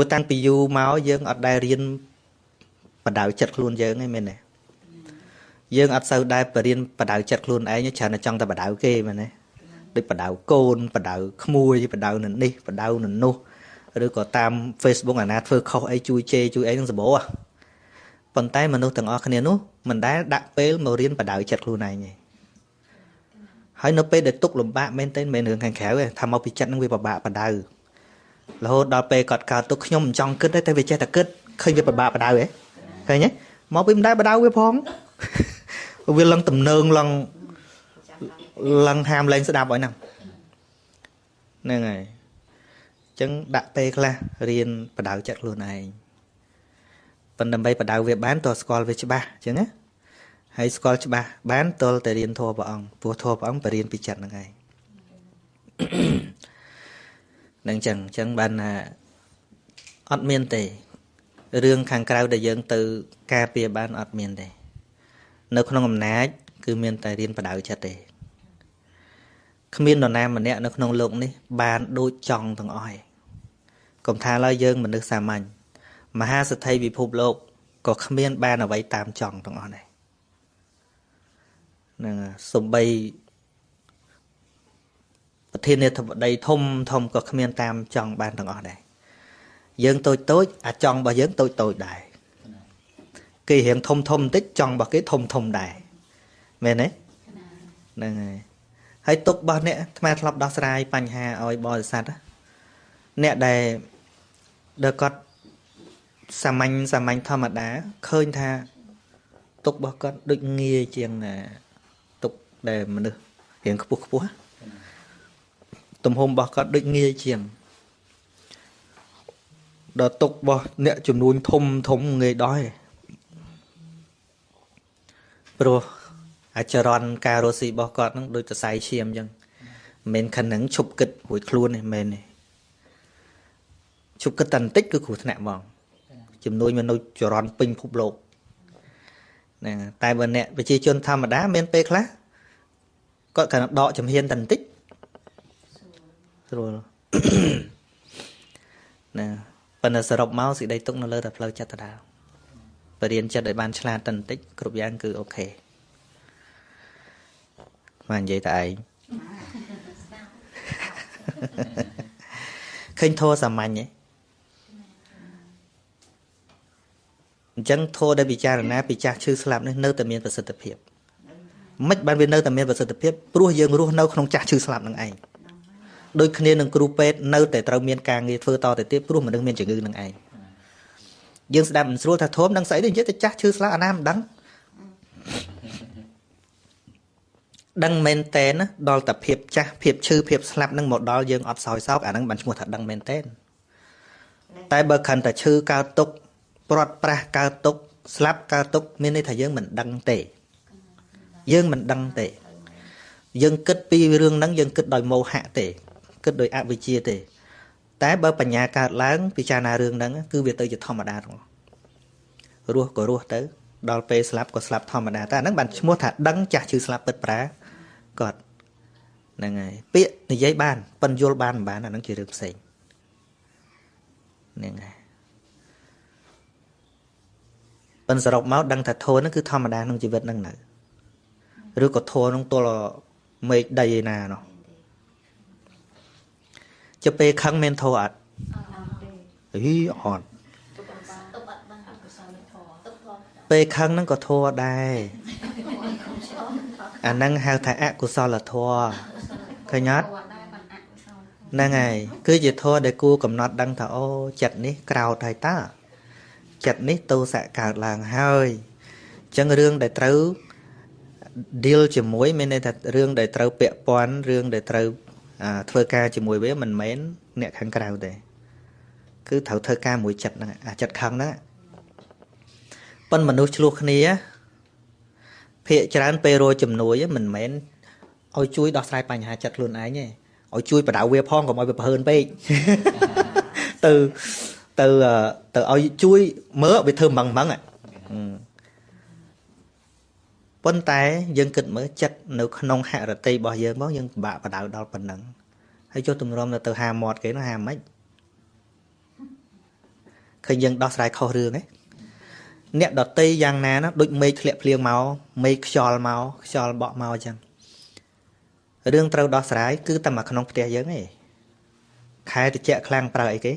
ព្រោះតាំងពីយូរមកយើងអត់ដែលរៀនបដៅចិត្តខ្លួនយើងទេមែនទេយើងអត់សូវដែលបរៀនបដៅចិត្តខ្លួនឯងច្រើនតែចង់តែបដៅគេមែនទេដូចបដៅកូនបដៅក្មួយបដៅនៅនេះបដៅនៅនោះឬក៏តាម Facebook អាណាធ្វើខុសអីជួយជេរជួយអីនឹងសម្បូរប៉ុន្តែមនុស្សទាំងអស់គ្នានោះមិនដែលដាក់ពេលមករៀនបដៅចិត្តខ្លួនឯងទេហើយនៅពេលដែលទុកលំបាកមែនទែនមិនមែនរឿងខាងក្រៅទេថាមកពីចិត្តនឹងវាពិបាកបដៅរហូតដល់ពេលគាត់កើតទុកខ្ញុំមិនចង់គិតទេតែវាចេះតែគិតឃើញវាពិបាកបដៅហ៎ឃើញទេមកពីមិនដែលបដៅវាផងវាឡើងទំនើងឡើងឡើងហាមលែងស្ដាប់ឲ្យហ្នឹងហ្នឹងហើយអញ្ចឹងដាក់ពេលខ្លះរៀនបដៅចិត្តខ្លួនឯងប៉ុន្តែដើម្បីបដៅវាបានតើស្គាល់វាច្បាស់អញ្ចឹងណាហើយស្គាល់ច្បាស់បានតលតែរៀនធម៌ព្រះអង្គព្រោះធម៌ព្រះអង្គបរៀនពីចិត្តហ្នឹងឯងនឹងអញ្ចឹងបានថាអត់មានទេរឿងខាងក្រៅដែលយើងទៅការពារបានអត់មានទេនៅក្នុងអំណាចគឺមានតែរៀនបដៅចិត្តទេគ្មាននរណាម្នាក់នៅក្នុងលោកនេះបានដូចចង់ទាំងអស់ឯងកុំថាឡើយយើងមនុស្សសាមញ្ញមហាសេដ្ឋីពិភពលោកក៏គ្មានបានអ្វីតាមចង់ទាំងអស់ដែរហ្នឹងសំបីប្រធានាធិបតីធំធំក៏គ្មានតាមចង់បានទាំងអស់ដែរយើងតូចតូចអាចង់របស់យើងតូចតូចដែរគេរៀងធំធំបន្តិចចង់របស់គេធំធំដែរមែនទេហ្នឹងហើយហើយទុករបស់អ្នកអាត្មាធ្លាប់ដោះស្រាយបញ្ហាឲ្យបរិស័ទអ្នកដែលគាត់សាមញ្ញសាមញ្ញធម្មតាឃើញថាទុករបស់គាត់ដូចងាយជាងទុកដែលមនុស្សរៀងខ្ពស់ខ្ពស់ទំហំរបស់គាត់ដូចងាយជាងដល់ទុករបស់អ្នកចំនួនធំធំងាយដោះឯងព្រោះអាចរន្តការរស់ស៊ីរបស់គាត់នឹងដូចសរសៃឈាមអញ្ចឹងមិនមែនខណឹងឈប់គិតរួចខ្លួនទេមែនទេឈប់គិតតែបន្តិចគឺគ្រោះថ្នាក់ហ្មងចំនួនមនុស្សចរន្តពេញភពលោកហ្នឹងតែបើអ្នកប្រជាជនធម្មតាមានពេលខ្លះគាត់គ្រាន់តែដកជំហានតែបន្តិចស្រួលណាប៉ុន្តែសរុបមកសេចក្តីទុកនៅលើតែផ្លូវចិត្តដដែលបរៀនចិត្តឲ្យបានឆ្លាតតែបន្តិចគ្រប់យ៉ាងគឺអូខេមកនិយាយតែឯងឃើញធម៌សាមញ្ញទេអញ្ចឹងធម៌ដែលពិចារណាពីចាស់ឈឺស្លាប់នេះនៅតែមានប្រសិទ្ធភាពមិនបានវានៅតែមានប្រសិទ្ធភាពព្រោះយើងរស់នៅក្នុងចាស់ឈឺស្លាប់នឹងឯងដូចគ្នានឹងគ្រូពេទ្យនៅតែត្រូវមានការងារធ្វើតទៅទៀតព្រោះមនុស្សមានជំងឺនឹងឯងយើងស្ដាប់មិនស្រួលថាធម៌នឹងស្អីទេនិយាយតែចាស់ឈឺស្លាប់អាណាមិនដឹងដឹងមែនតែនដល់តែភាពចាស់ភាពឈឺភាពស្លាប់នឹងមកដល់យើងអត់សោយសោកអាហ្នឹងបានឈ្មោះថាដឹងមែនតែនតែបើគ្រាន់តែឈឺកើតទុកព្រាត់ប្រាសកើតទុកស្លាប់កើតទុកមានន័យថាយើងមិនដឹងទេយើងមិនដឹងទេយើងគិតពីរឿងហ្នឹងយើងគិតដោយមោហៈទេគិតដោយអវិជ្ជាទេតែបើបញ្ញាកើតឡើងពិចារណារឿងហ្នឹងគឺវាទៅជាធម្មតាទាំងរស់ក៏រស់ទៅដល់ពេលស្លាប់ក៏ស្លាប់ធម្មតាតែអាហ្នឹងបានឈ្មោះថាដឹងចាស់ឈឺស្លាប់ពិតប្រាកដហ្នឹងហើយពាក្យនិយាយបានប៉ិនយល់បានមិនបានអាហ្នឹងជារឿងផ្សេងហ្នឹងហើយប៉ិនសរុបមកដឹងថាធម៌ហ្នឹងគឺធម្មតាក្នុងជីវិតហ្នឹងនៅឬក៏ធម៌ហ្នឹងទល់មេឃដីឯណានោះចុះពេលខឹងមានធម៌អត់អីអត់ពេលខឹងហ្នឹងក៏ធម៌ដែរអាហ្នឹងហៅថាអកុសលធម៌ឃើញអត់ហ្នឹងហើយគឺជាធម៌ដែលគួរកំណត់ដឹងថាអូចិត្តនេះក្រោធហើយតើចិត្តនេះទោសៈកើតឡើងហើយអញ្ចឹងរឿងដែលត្រូវ deal ជាមួយមានន័យថារឿងដែលត្រូវពាក់ព័ន្ធរឿងដែលត្រូវធ្វើការជាមួយវាមិនមែនអ្នកខាងក្រៅទេគឺត្រូវធ្វើការមួយចិត្តហ្នឹងអាចិត្តខឹងហ្នឹងប៉ុន្តែមនុស្សឆ្លោះគ្នាភាកច្រើនពេលរកជំនួយមិនមែនឲ្យជួយដោះស្រាយបញ្ហាចិត្តខ្លួនឯងទេឲ្យជួយបដៅវាផងកុំឲ្យវាប្រហើនពេកទៅទៅទៅឲ្យជួយមើលវាធ្វើម៉ងម៉ងប៉ុន្តែយើងគិតមើលចិត្តនៅក្នុងហរតិរបស់យើងមកយើងពិបាកបដៅដល់ប៉ុណ្ណឹងហើយចុះទម្រាំទៅហាមាត់គេនោះហាម៉េច ឃើញយើងដោះស្រាយខុសរឿងទេអ្នកដតីយ៉ាងណាណាដូចមេឃធ្លាក់ភ្លៀងមកមេឃខ្យល់មកខ្យល់បក់មកអញ្ចឹងរឿងត្រូវដោះស្រាយគឺតែមកក្នុងផ្ទះយើងឯងខែត្រជាក់ខ្លាំងប្រើអីគេ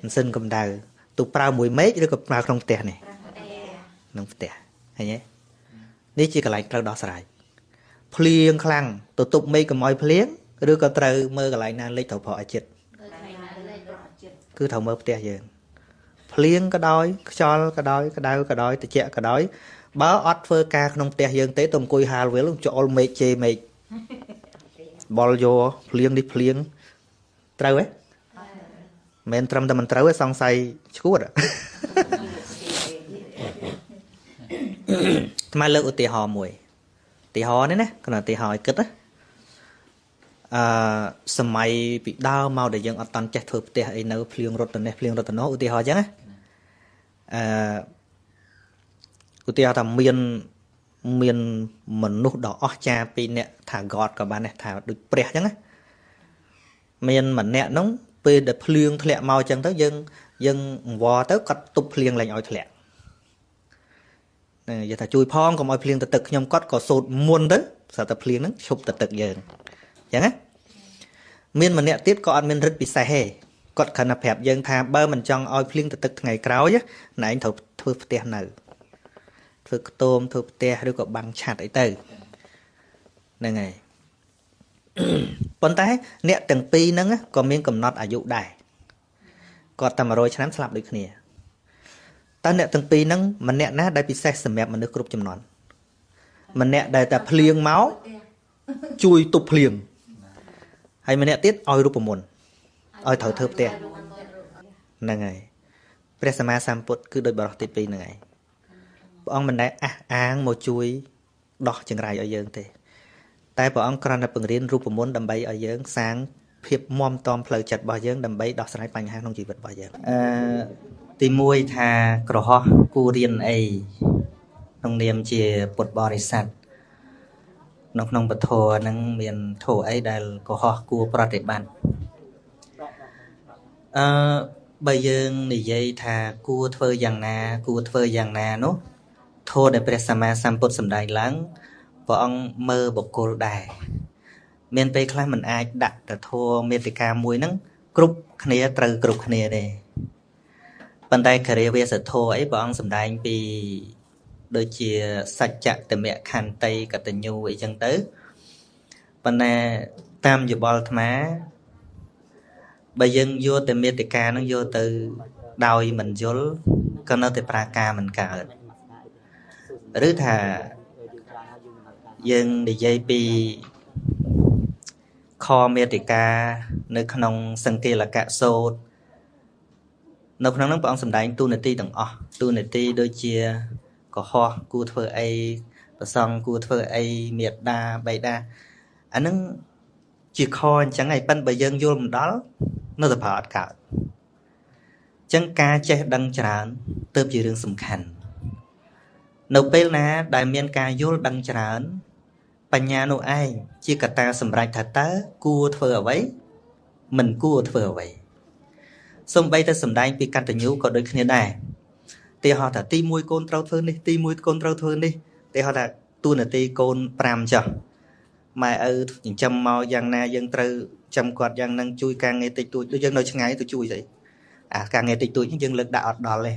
ម៉ាស៊ីនកម្ដៅទូប្រើមួយមេឃឬក៏ប្រើក្នុងផ្ទះនេះក្នុងផ្ទះឃើញទេនេះជាកន្លែងត្រូវដោះស្រាយភ្លៀងខ្លាំងទៅទប់មេឃកុំឲ្យភ្លៀងឬក៏ត្រូវមើលកន្លែងណាលិចត្រូវប្រក់ឲ្យចិត្តគឺត្រូវមើលផ្ទះយើងភ្លៀងក៏ដោយខ្យល់ក៏ដោយក្តៅក៏ដោយត្រជាក់ក៏ដោយបើអត់ធ្វើការក្នុងផ្ទះយើងទេទៅអង្គុយហាលវិលចូលមេឃជេរមេឃបលយោភ្លៀងនេះភ្លៀងត្រូវទេមិនត្រឹមតែមិនត្រូវទេសង្ស័យឈួតអាត្មាលើកឧទាហរណ៍មួយឧទាហរណ៍នេះណាគ្រាន់តែឧទាហរណ៍ឲ្យគិតណាសម័យពីដើមមកដែលយើងអត់តាន់ចេះធ្វើផ្ទះអីនៅភ្លៀងរត់ទៅនេះភ្លៀងរត់ទៅនោះឧទាហរណ៍អញ្ចឹងណាឧទាហរណ៍ថាមានមនុស្សដ៏អស្ចារ្យពីរនាក់ថា God ក៏បានដែរថាដូចព្រះអញ្ចឹងណាមានម្នាក់ហ្នឹងពេលដែលភ្លៀងធ្លាក់មកអញ្ចឹងទៅយើងអង្វរទៅគាត់ទប់ភ្លៀងឡើងឲ្យធ្លាក់ហ្នឹងនិយាយថាជួយផងកុំឲ្យភ្លៀងទៅទឹកខ្ញុំគាត់ក៏សូត្រមុនទៅស្រាប់តែភ្លៀងហ្នឹងឈប់ទៅទឹកយើងអញ្ចឹងណាមានម្នាក់ទៀតក៏អត់មានឫទ្ធិពិសេសទេគាត់គ្រាន់តែប្រាប់យើងថាបើមិនចង់ឲ្យភ្លៀងទៅទឹកថ្ងៃក្រោយណែឯងត្រូវធ្វើផ្ទះនៅធ្វើខ្ទមធ្វើផ្ទះឬក៏បាំងឆាត់អីទៅហ្នឹងហើយប៉ុន្តែអ្នកទាំងពីរហ្នឹងក៏មានកំណត់អាយុដែរគាត់តែ100ឆ្នាំស្លាប់ដូចគ្នាតើអ្នកទាំងពីរហ្នឹងម្នាក់ណាដែលពិសេសសម្រាប់មនុស្សគ្រប់ចំនួនម្នាក់ដែលតែភ្លៀងមកជួយទប់ភ្លៀងហើយម្នាក់ទៀតឲ្យរូបមន្តឲ្យត្រូវធ្វើផ្ទះហ្នឹងហើយព្រះសម្មាសម្ពុទ្ធគឺដូចបរិសុទ្ធទី2ហ្នឹងហើយព្រះអង្គមិនដែលអះអាងមកជួយដោះចង្រៃឲ្យយើងទេតែព្រះអង្គគ្រាន់តែពង្រៀនរូបមន្តដើម្បីឲ្យយើងសាងភាពមាំទាំផ្លូវចិត្តរបស់យើងដើម្បីដោះស្រាយបញ្ហាក្នុងជីវិតរបស់យើងទី1ថាក្រហោះគួររៀនអីក្នុងនាមជាពុទ្ធបរិស័ទនៅក្នុងពធហ្នឹងមានធម៌អីដែលក្រហោះគួរប្រតិបត្តិបើយើងនិយាយថាគួរធ្វើយ៉ាងណាគួរធ្វើយ៉ាងណានោះធម៌ដែលព្រះសម្មាសម្ពុទ្ធសម្ដែងឡើងព្រះអង្គមើលបុគ្គលដែរមានពេលខ្លះមិនអាចដាក់ទៅធម៌មេតិកាមួយហ្នឹងគ្រប់គ្នាត្រូវគ្រប់គ្នាទេប៉ុន្តែគរិយាវាសធម៌អីព្រះអង្គសម្ដែងពីដូចជាសច្ចតមខន្តីកតញ្ញូអីចឹងទៅប៉ុន្តែតាមយោបល់អាត្មាបើយើងយកតែមេតិកាហ្នឹងយកទៅដោយមិនយល់ក៏នៅតែប្រាការមិនកើតឬថាយើងនិយាយពីខមេតិកានៅក្នុងសង្កេលកសូត្រនៅក្នុងហ្នឹងព្រះអង្គសម្ដែងទូនាទីទាំងអស់ទូនាទីដូចជាកុហកគួរធ្វើអីប្រសង់គួរធ្វើអីមេដាបៃតាអាហ្នឹងជាខអញ្ចឹងឯងប៉ិនបើយើងយល់មិនដល់នៅតែប្រើអត់កើតអញ្ចឹងការចេះដឹងច្រើនទើបជារឿងសំខាន់នៅពេលណាដែលមានការយល់ដឹងច្រើនបញ្ញានោះឯងជាកត្តាសម្រេចថាតើគួរធ្វើអ្វីមិនគួរធ្វើអ្វីសូម្បីតែសម្ដែងពីកតញ្ញូក៏ដូចគ្នាដែរទីហោះថាទី1កូនត្រូវធ្វើនេះទី1កូនត្រូវធ្វើនេះទីហោះថាតួនាទីកូន5ចុះម៉ែឪចិញ្ចឹមមកយ៉ាងណាយើងត្រូវចាំគាត់យ៉ាងហ្នឹងជួយការងារតិចតួចដូចយើងនៅឆ្ងាយទៅជួយស្អីអាការងារតិចតួចហ្នឹងយើងលើកដាក់អត់ដល់ទេ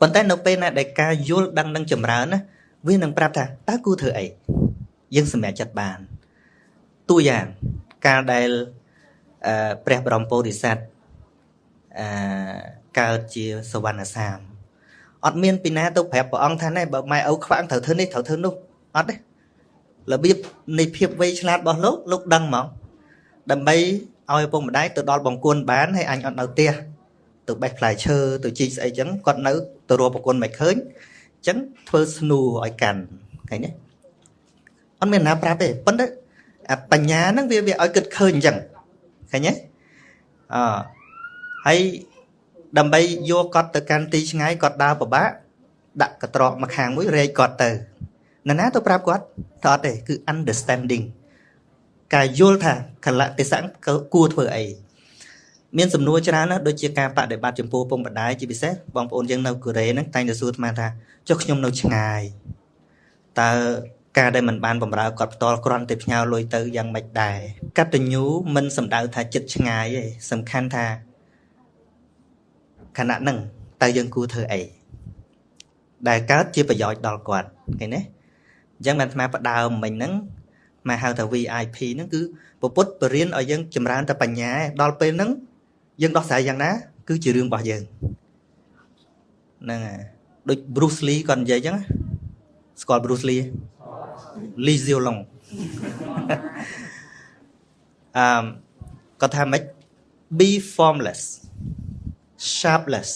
ប៉ុន្តែនៅពេលណាដែលការយល់ដឹងនឹងចម្រើនណាវានឹងប្រាប់ថាតើគួរធ្វើអីយើងសម្រេចចិត្តបានតួយ៉ាងកាលដែលព្រះបរមពោធិសត្វកើតជាសវណ្ណសាមអត់មានពីណាទៅប្រាប់ព្រះអង្គថាណែបើម៉ែឪខ្វាំងត្រូវធ្វើនេះត្រូវធ្វើនោះអត់ទេរបៀបនៃភាពវៃឆ្លាតរបស់លោកលោកដឹងហ្មងដើម្បីឲ្យឪពុកម្ដាយទៅដល់បង្គន់បានហើយអញអត់នៅផ្ទះទៅបេះផ្លែឈើទៅជីកស្អីចឹងគាត់នៅទៅរកប្រគុណមិនឃើញអញ្ចឹងធ្វើស្នួរឲ្យកាន់ឃើញទេអត់មានណាប្រាប់ទេប៉ុន្តែអាបញ្ញាហ្នឹងវាឲ្យគិតឃើញអញ្ចឹងឃើញទេអហើយដើម្បីយកគាត់ទៅកាន់ទីឆ្ងាយគាត់ដើរពិបាកដាក់កត្រកមកខាងមួយរែកគាត់ទៅនរណាទៅប្រាប់គាត់ថាអត់ទេគឺ understanding ការយល់ថាកលៈទេសៈគួរធ្វើអី មានសំណួរច្រើនណាស់ដូចជាការបដិបត្តិចំពោះពុកម្ដាយជាពិសេសបងប្អូនយើងនៅកូរ៉េហ្នឹងតែងតែសួរអាត្មាថាចុះខ្ញុំនៅឆ្ងាយតើការដែលមិនបានបម្រើគាត់ផ្ទាល់គ្រាន់តែផ្ញើលុយទៅយ៉ាងម៉េចដែរកតញ្ញូមិនសំដៅថាចិត្តឆ្ងាយទេសំខាន់ថាខណៈហ្នឹងតើយើងគួរធ្វើអីដែលកើតជាប្រយោជន៍ដល់គាត់ឃើញទេអញ្ចឹងបានអាត្មាផ្ដើមមិញហ្នឹងមកហៅថា VIP ហ្នឹងគឺពុទ្ធបរិញ្ញាឲ្យយើងចម្រើនតែបញ្ញាដល់ពេលហ្នឹងយើងដោះស្រាយយ៉ាងណាគឺជារឿងរបស់យើងហ្នឹងហើយដូច Bruce Lee គាត់និយាយអញ្ចឹងស្គាល់ Bruce Lee Lee Xiao Long អឺគាត់ថាម៉េច be formless sharpless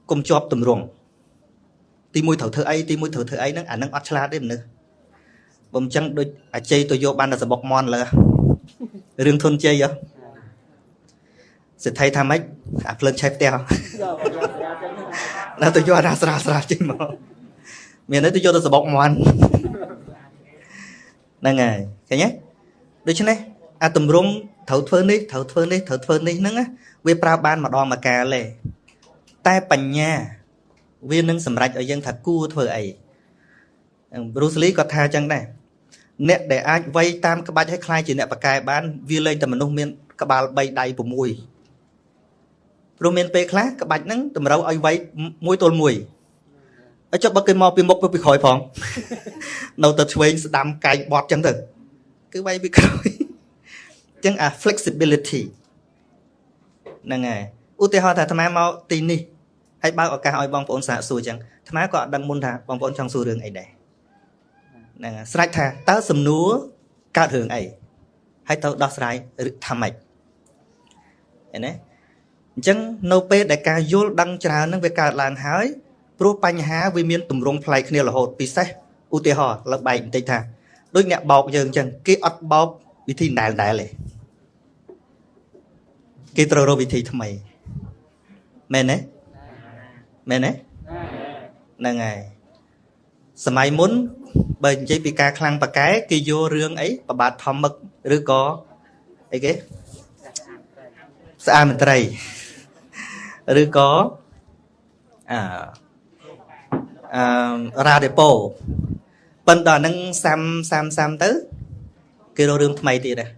កុំជាប់ទម្រង់ទីមួយត្រូវធ្វើអីទីមួយត្រូវធ្វើអីហ្នឹងអាហ្នឹងអត់ឆ្លាតទេមនុស្សបើមិនចឹងដូចអាជ័យទៅយកបានតែសបុកមន់លើរឿងធនជ័យហ៎សេដ្ឋីថាម៉េចអាភ្លើងឆេះផ្ទះដល់ទៅយកអាស្រាស្រាចេញមកមានន័យទៅយកទៅសបុកមន់ហ្នឹងហើយឃើញទេដូច្នេះអាទម្រង់ត្រូវធ្វើនេះត្រូវធ្វើនេះត្រូវធ្វើនេះហ្នឹងវាប្រើបានម្ដងម្កាលទេតែបញ្ញាវានឹងសម្រេចឲ្យយើងថាគួរធ្វើអី Bruce Lee គាត់ថាអញ្ចឹងដែរអ្នកដែលអាចវៃតាមក្បាច់ឲ្យខ្លាយជាអ្នកបកែបានវាលែងតែមនុស្សមានក្បាល3ដៃ6ព្រោះមានពេលខ្លះក្បាច់ហ្នឹងតម្រូវឲ្យវៃ1ទល់1ហើយចុះបើគេមកពីមុខពីក្រោយផងនៅតែឆ្វេងស្ដាំកែងបត់ចឹងទៅគឺវៃពីក្រោយអញ្ចឹងអា flexibility ហ្នឹងហើយឧទាហរណ៍ថាអាត្មាមកទីនេះហើយបើកឱកាសឲ្យបងប្អូនសាកសួរចឹងអាត្មាក៏អត់ដឹងមុនថាបងប្អូនចង់សួររឿងអីដែរហ្នឹងស្រេចថាតើសំណួរកើតរឿងអីហើយទៅដោះស្រាយថាម៉េចឃើញទេអញ្ចឹងនៅពេលដែលការយល់ដឹងច្រើនហ្នឹងវាកើតឡើងហើយព្រោះបញ្ហាវាមានទម្រង់ប្លែកគ្នារហូតពិសេសឧទាហរណ៍លើបែកបន្តិចថាដូចអ្នកបោកយើងអញ្ចឹងគេអត់បោកវិធីដែលទេគេត្រូវរកវិធីថ្មីមែនទេមែនទេហ្នឹងហើយសម័យមុនបើនិយាយពីការខ្លាំងប៉កែគេយករឿងអីប្របាទធម្មឹកឬក៏អីគេស្អាតមន្ត្រីឬក៏អឺរ៉ាដេប៉ូប៉ុន្តែហ្នឹងសាំទៅគេរករឿងថ្មីទៀតដែរ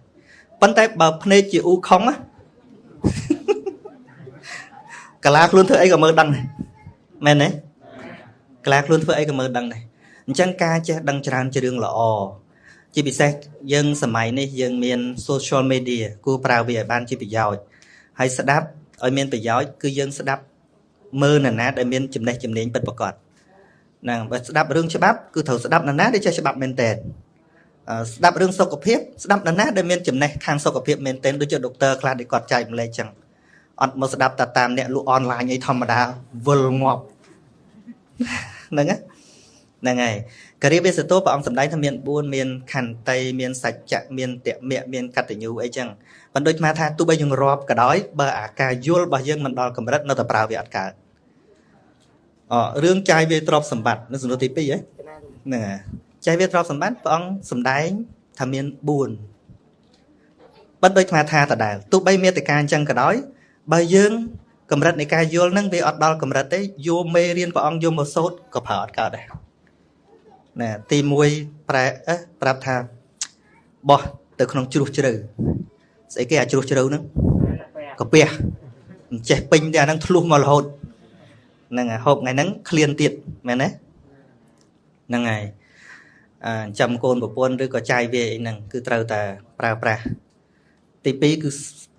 ប៉ុន្តែបើភ្នែកជាអ៊ូខុងកាឡាខ្លួនធ្វើអីក៏មើលដឹងដែរមែនទេកាឡាខ្លួនធ្វើអីក៏មើលដឹងដែរអញ្ចឹងការចេះដឹងច្រើនជារឿងល្អជាពិសេសយើងសម័យនេះយើងមាន social media គួរប្រើវាឲ្យបានជាប្រយោជន៍ហើយស្ដាប់ឲ្យមានប្រយោជន៍គឺយើងស្ដាប់មើលនរណាដែលមានចំណេះជំនាញពិតប្រាកដហ្នឹងបើស្ដាប់រឿងច្បាប់គឺត្រូវស្ដាប់នរណាដែលចេះច្បាប់មែនទែនស្ដាប់រឿងសុខភាពស្ដាប់នរណាដែលមានចំណេះខាងសុខភាពមែនទែនដូចជាដុកទ័រខ្លះដែលគាត់ចែកម្លែកចឹងអត់មកស្ដាប់តែតាមអ្នកលក់អនឡាញអីធម្មតាវិលងាប់ហ្នឹងហ្នឹងហើយការិយាសតោព្រះអង្គសម្ដែងថាមាន4មានខន្តីមានសច្ចៈមានតមៈមានកតញ្ញូអីចឹងប៉ុន្តែដូចមកថាទោះបីយើងរាប់ក៏ដោយបើអាការយល់របស់យើងមិនដល់កម្រិតនៅតែប្រើវាអត់កើតអរឿងចាយវាទ្រព្យសម្បត្តិនៅសំណួរទី2ហ៎ហ្នឹងហើយចាយវាទ្រព្យសម្បត្តិព្រះអង្គសម្ដែងថាមាន4ប៉ុន្តែដូចមកថាដដែលទោះបីមេត្តាអញ្ចឹងក៏ដោយបើយើងកម្រិតនៃការយល់ហ្នឹងវាអត់ដល់កម្រិតទេយកមេរៀនព្រះអង្គយកមកសូត្រក៏ប្រើអត់កើតដែរណាទី1ប្រែប្រាប់ថាបោះទៅក្នុងជ្រោះជ្រៅស្អីគេអាជ្រោះជ្រៅហ្នឹងកាពះមិនចេះពេញទេអាហ្នឹងធ្លុះមករហូតហ្នឹងហើយហូបថ្ងៃហ្នឹងឃ្លានទៀតមែនទេហ្នឹងហើយចាំកូនប្រពន្ធឬក៏ចាយវាអីហ្នឹងគឺត្រូវតែប្រើប្រាស់ទី2គឺ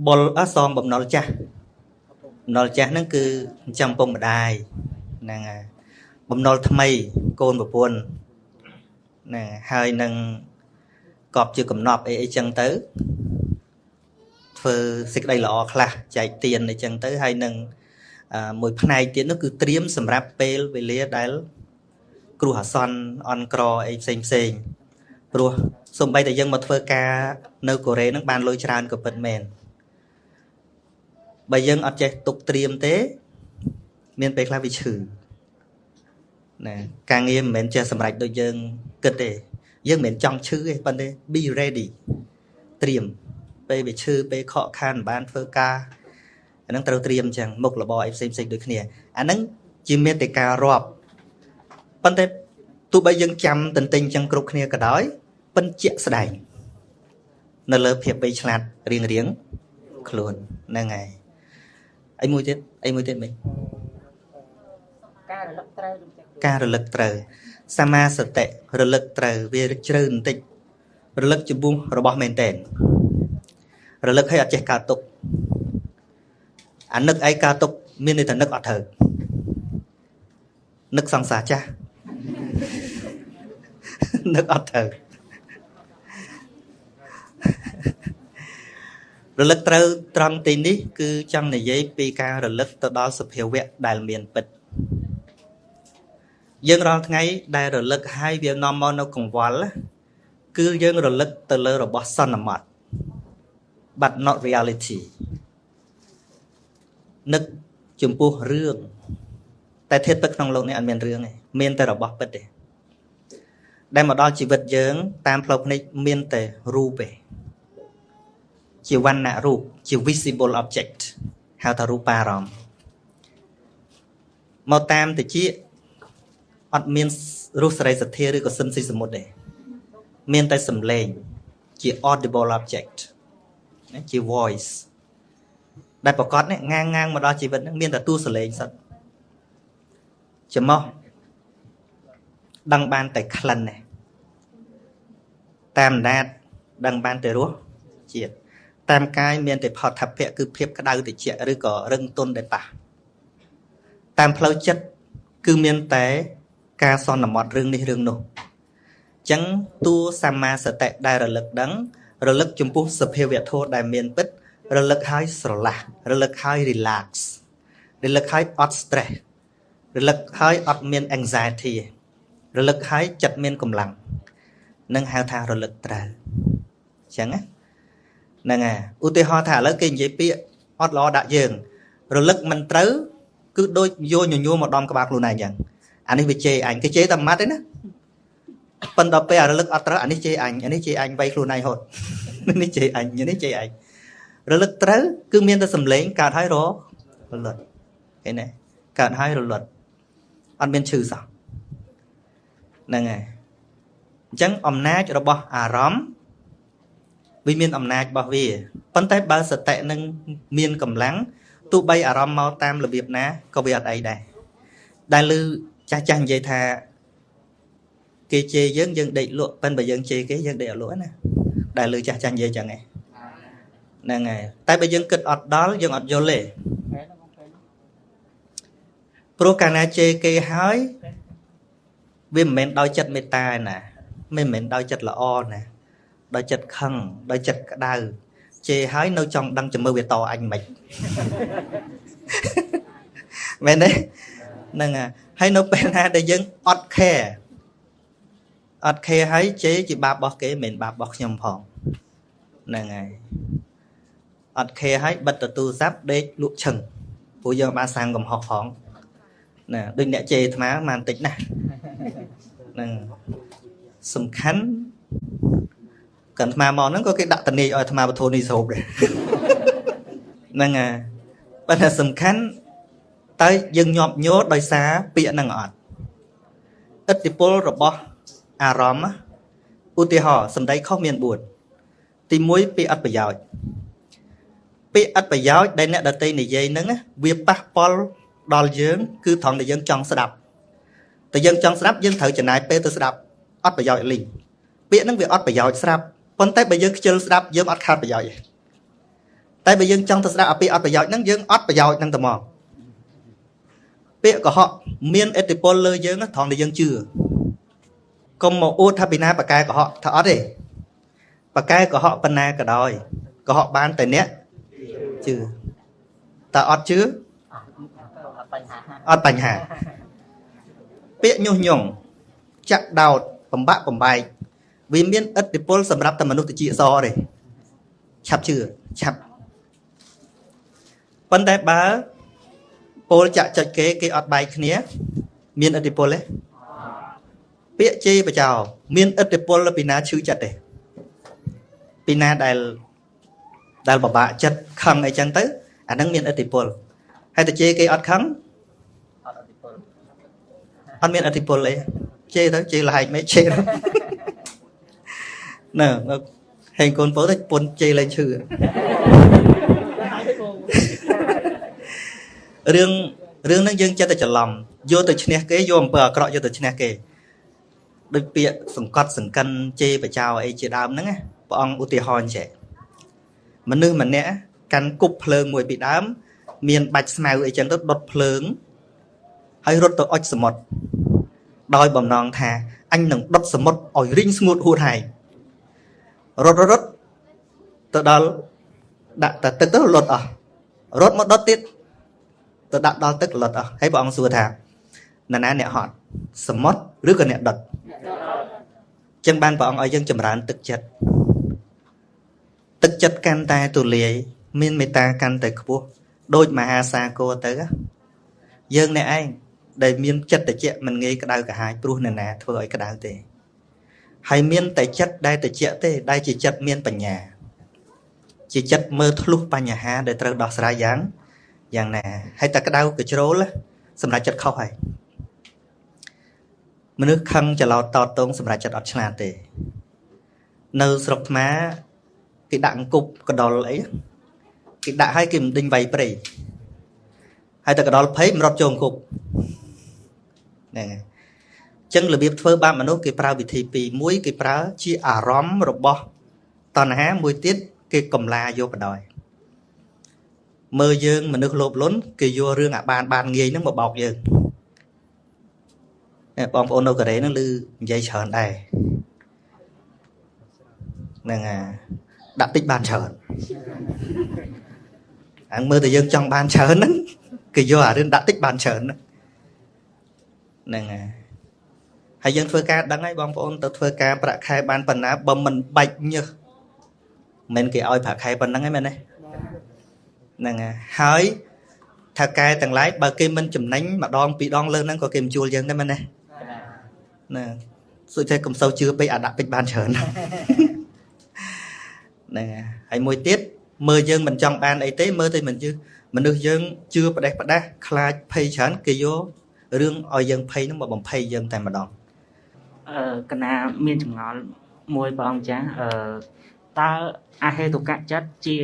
បុលសងបំណុលចាស់បំណុលចាស់ហ្នឹងគឺចាំពុកម្ដាយហ្នឹងហើយបំណុលថ្មីកូនប្រពន្ធណាហើយនឹងកប់ជាកំណប់អីអីចឹងទៅធ្វើសេចក្តីល្អខ្លះចែកទានអីចឹងទៅហើយនឹងមួយផ្នែកទៀតនោះគឺត្រៀមសម្រាប់ពេលវេលាដែលគ្រោះអាសន្នអន់ក្រអីផ្សេងផ្សេងព្រោះសូម្បីតែយើងមកធ្វើការនៅកូរ៉េនឹងបានលុយច្រើនក៏ពិតមែនបើយើងអត់ចេះទុកត្រៀមទេមានពេលខ្លះវាឈឺណាការងារមិនមែនចេះសម្រេចដូចយើងគិតទេយើងមិនមែនចង់ឈឺទេប៉ុន្តែ be ready ត្រៀម ពេលវាឈឺពេលខកខានមិនបានធ្វើការអាហ្នឹងត្រូវត្រៀមអញ្ចឹងមុខរបរអីផ្សេងផ្សេងដូចគ្នាអាហ្នឹងជាមេតិការរាប់ប៉ុន្តែទោះបីយើងចាំទន្ទិញអញ្ចឹងគ្រប់គ្នាក៏ដោយប៉ុន្តែជាក់ស្ដែងនៅលើភាពវៃឆ្លាតរៀងរៀងខ្លួនហ្នឹងហើយអីមួយទៀតអីមួយទៀតមិញការរលឹកត្រូវការរលឹកត្រូវសមាសតិរលឹកត្រូវវាជ្រៅបន្តិចរលឹកចំពោះរបស់មែនតែនរលឹកឲ្យអត់ចេះកើតទុកអានឹកឯកើតទុកមានន័យថានឹកអត់ត្រូវនឹកសង្សារចាស់នឹកអត់ត្រូវរលឹកត្រូវត្រង់ទីនេះគឺចង់និយាយពីការរលឹកទៅដល់សភាវៈដែលមានពិតយើងរាល់ថ្ងៃដែលរលឹកហើយវានាំមកនៅកង្វល់គឺយើងរលឹកទៅលើរបស់សន្មត but not reality នឹកចំពោះរឿងតែធាតុពិតក្នុងលោកនេះអត់មានរឿងទេមានតែរបស់ពិតទេដែលមកដល់ជីវិតយើងតាមផ្លូវភ្នែកមានតែរូបទេជាវណ្ណៈរូបជា visible object ហៅថារូបារម្មណ៍មកតាមតិចអត់មានរសរីសទ្ធាឬក៏សិនស៊ីសមុទ្រទេមានតែសំឡេងជា audible object ណាជា voice ដែលប្រកាសនេះងាងងាងមកដល់ជីវិតហ្នឹងមានតែតួសំឡេងសុទ្ធច្មោះដឹងបានតែក្លិនទេតាមដាតដឹងបានតែរសជាតិតាមកាយមានតែផតថពៈគឺភាពក្តៅត្រជាក់ឬក៏រឹងទន់ដែលប៉ះតាមផ្លូវចិត្តគឺមានតែការសន្មត់រឿងនេះរឿងនោះអញ្ចឹងតួសម្មាសតិដែលរលឹកដឹងរលឹកចំពោះសភាវៈធម៌ដែលមានពិតរលឹកហើយស្រឡះរលឹកហើយ relax រលឹកហើយអត់ stress រលឹកហើយអត់មាន anxiety រលឹកហើយចិត្តមានកម្លាំងនឹងហៅថារលឹកត្រូវអញ្ចឹងណាហ្នឹងហើយឧទាហរណ៍ថាឥឡូវគេនិយាយពាក្យអត់ល្អដាក់យើងរលឹកមិនត្រូវគឺដូចយកញញួរមកដំក្បាលខ្លួនឯងអញ្ចឹងអានេះវាជេរអញគេជេរតែម៉ាត់ទេណាប៉ុន្តែពេលអារលឹកអត់ត្រូវអានេះជេរអញអានេះជេរអញវៃខ្លួនឯងហត់នេះជេរអញនេះជេរអញរលឹកត្រូវគឺមានតែសំឡេងកើតហើយរលត់ឃើញទេកើតហើយរលត់អត់មានឈឺសោះហ្នឹងហើយអញ្ចឹងអំណាចរបស់អារម្មណ៍វាមានអំណាចរបស់វាប៉ុន្តែបើសតិនឹងមានកម្លាំងទោះបីអារម្មណ៍មកតាមរបៀបណាក៏វាអត់អីដែរដែលឮចាស់ចាស់និយាយថាគេជេរយើងយើងដេកលក់ប៉ិនបើយើងជេរគេយើងដេកអត់លក់ណាដែលឮចាស់ចាស់និយាយចឹងឯងហ្នឹងហើយតែបើយើងគិតអត់ដល់យើងអត់យល់ទេព្រោះកាលណាជេរគេហើយវាមិនមែនដោយចិត្តមេត្តាឯណាមិនមែនដោយចិត្តល្អណាដោយចិត្តខឹងដោយចិត្តក្តៅជេរហើយនៅចង់ដឹងជំរឿវាតអញមិនមែនទេហ្នឹងហើយនៅពេលណាដែលយើងអត់ care អត់ care ហើយជេរជាបាបរបស់គេមិនមែនបាបរបស់ខ្ញុំផងហ្នឹងហើយអត់ care ហើយបិទទូរស័ព្ទដេកលក់ឈឹងព្រោះយើងបានសាងកំហុសផងណាដូចអ្នកជេរអាត្មាបានតិចណាស់ហ្នឹងសំខាន់កាន់អាត្មាមកហ្នឹងក៏គេដាក់តនីឲ្យអាត្មាបធូនេះស្រូបដែរហ្នឹងហើយប៉ុន្តែសំខាន់តើយើងញាប់ញ័រដោយសារពាក្យហ្នឹងអត់ឥទ្ធិពលរបស់អារម្មណ៍ឧទាហរណ៍សម្ដីខុសមាន4ទី1ពាក្យអត់ប្រយោជន៍ពាក្យអត់ប្រយោជន៍ដែលអ្នកដទៃនិយាយហ្នឹងវាប៉ះពាល់ដល់យើងគឺត្រង់ដែលយើងចង់ស្ដាប់តែយើងចង់ស្ដាប់យើងត្រូវចំណាយពេលទៅស្ដាប់អត់ប្រយោជន៍លីងពាក្យហ្នឹងវាអត់ប្រយោជន៍ស្រាប់ប៉ុន្តែបើយើងខ្ជិលស្ដាប់យើងអត់ខាតប្រយោជន៍ទេតែបើយើងចង់ទៅស្ដាប់អាពាក្យអត់ប្រយោជន៍ហ្នឹងយើងអត់ប្រយោជន៍ហ្នឹងតែមកពាក្យកុហកមានឥទ្ធិពលលើយើងត្រង់ដែលយើងជឿកុំមកអួតថាពីណាបកែកុហកថាអត់ទេបកែកុហកប៉ុណ្ណាក៏ដោយកុហកបានតែអ្នកជឿតើអត់ជឿអត់បញ្ហាពាក្យញុះញង់ចាក់ដោតបំបាក់បំបែកវាមានឥទ្ធិពលសម្រាប់តែមនុស្សតិចសទេឆាប់ជឿឆាប់ប៉ុន្តែបើពលចាក់ចុចគេគេអត់បែកគ្នាមានឥទ្ធិពលទេពាក្យជេរបចោមានឥទ្ធិពលពីណាឈឺចិត្តទេពីណាដែល ដែលពិបាកចិត្តខឹងអីចឹងទៅអាហ្នឹងមានឥទ្ធិពលហើយទៅជេរគេអត់ខឹងអត់មានឥទ្ធិពលអីជេរទៅជេរលហែកមិនជេរណែហេងកូនពោទៅពុនជេរលែងឈឺរឿងហ្នឹងយើងចិត្តតែច្រឡំយកទៅឈ្នះគេយកអំពើអាក្រក់យកទៅឈ្នះគេដូចពាក្យសង្កត់សង្កិនជេរបចោអីជាដើមហ្នឹងណាព្រះអង្គឧទាហរណ៍ចេះមនុស្សម្នាក់កាន់គប់ភ្លើងមួយពីដើមមានបាច់ស្មៅអីចឹងទៅដុតភ្លើងហើយរត់ទៅអុចសមុទ្រដោយបំណងថាអញនឹងដុតសមុទ្រឲ្យរីងស្ងួតហួតហែងរត់ទៅដល់ដាក់តែទឹកទៅលត់អស់រត់មកដុតទៀតទៅដាក់ដល់ទឹកលត់អស់ហើយព្រះអង្គសួរថានរណាអ្នកហត់សមុទ្រឬក៏អ្នកដុតចឹងបានព្រះអង្គឲ្យយើងចម្រើនទឹកចិត្តទឹកចិត្តកាន់តែទូលាយមានមេត្តាកាន់តែខ្ពស់ដូចមហាសាគរទៅយើងអ្នកឯងដែលមានចិត្តតិចមិនងាយក្តៅក្រហាយព្រោះនរណាធ្វើឲ្យក្តៅទេហើយមានតែចិត្តដែលតិចទេដែលជាចិត្តមានបញ្ញាជាចិត្តមើលធ្លុះបញ្ហាដែលត្រូវដោះស្រាយយ៉ាងណាហើយតែក្តៅកជ្រោលសម្រាប់ចិត្តខុសហើយមនុស្សខឹងច្រឡោតតតងសម្រាប់ចិត្តអត់ឆ្លាតទេនៅស្រុកថ្មគេដាក់អង្គប់កដុលអីគេដាក់ឲ្យគេមិនដេញវាយព្រៃហើយតែកដុលភ័យមិនរត់ចូលអង្គប់ហ្នឹងហើយចឹងរបៀបធ្វើបាបមនុស្សគេប្រើវិធីពីរមួយគេប្រើជាអារម្មណ៍របស់តណ្ហាមួយទៀតគេកំឡាយកបណ្ដោយមើលយើងមនុស្សលោភលន់គេយករឿងអាបានងាយហ្នឹងមកបោកយើងបងប្អូននៅកូរ៉េហ្នឹងឮនិយាយច្រើនដែរហ្នឹងហើយដាក់តិចបានច្រើនអញមើលតែយើងចង់បានច្រើនហ្នឹងគេយកអារឿងដាក់តិចបានច្រើនហ្នឹងហើយហើយយើងធ្វើការដឹងហើយបងប្អូនទៅធ្វើការប្រាក់ខែបានប៉ុណ្ណាបើមិនបាច់ញើសមិនគេឲ្យប្រាក់ខែប៉ុណ្ណឹងឯងមែនទេហ្នឹងហើយថាកែទាំងឡាយបើគេមិនចំណេញម្ដងពីរដងលើហ្នឹងក៏គេមិនជួលយើងដែរមែនទេណាសុខតែកុំសូវជឿពេកអាដាក់ពេចបានច្រើនហ្នឹងហើយមួយទៀតមើលយើងមិនចង់បានអីទេមើលទៅមិនជឿមនុស្សយើងជឿផ្ដេសផ្ដាស់ខ្លាចភ័យច្រើនគេយករឿងឲ្យយើងភ័យហ្នឹងមកបំភ័យយើងតែម្ដងកណាមានចម្ងល់មួយព្រះអង្គចាស់តើអហេតុកចិត្តជា